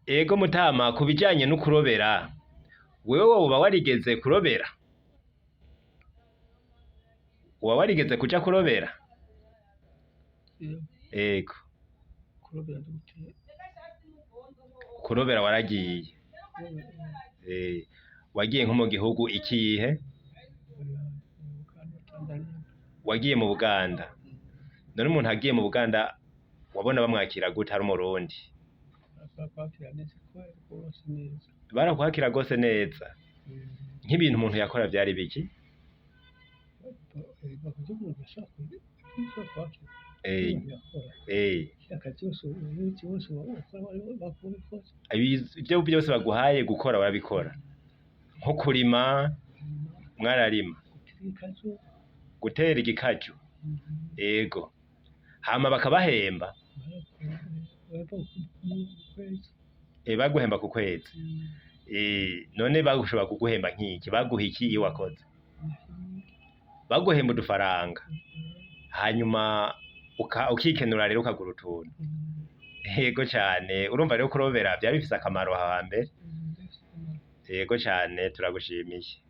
Ego mutama, ku bijanye n'ukurobera, wewe woba warigeze kurobera? Woba warigeze kuja kurobera? Ego. Kurobera gute? Kurobera waragiye? Eh, wagiye nko mu gihugu ikihe? Uganda, Tanzania. Wagiye mu Buganda? None umuntu agiye mu Buganda wabona bamwakira gute ari umurundi? Bakwakira neza rwose, neza. Barakwakira gose neza? Nk'ibintu umuntu yakora vyari biki? Bakoze umuntu ashaka kwakira umuntu yakora akazi yose, umunsi wose ukora bakubikoze. Ivyo vyose baguhaye gukora barabikora, nko kurima mwararima? Gutera ikazu. Gutera igikaju? Ego, hama bakabahemba? Bava mu kwezi. Baguhemba ku kwezi? None bashobora kuguhemba nk'iki? Baguha iki iyo wakoze? Baguhemba udufaranga, hanyuma ukikenura rero, ukagura utuntu. Yego cane, urumva rero kurobera vyari bifise akamaro hambere. Yego cane, turagushimiye.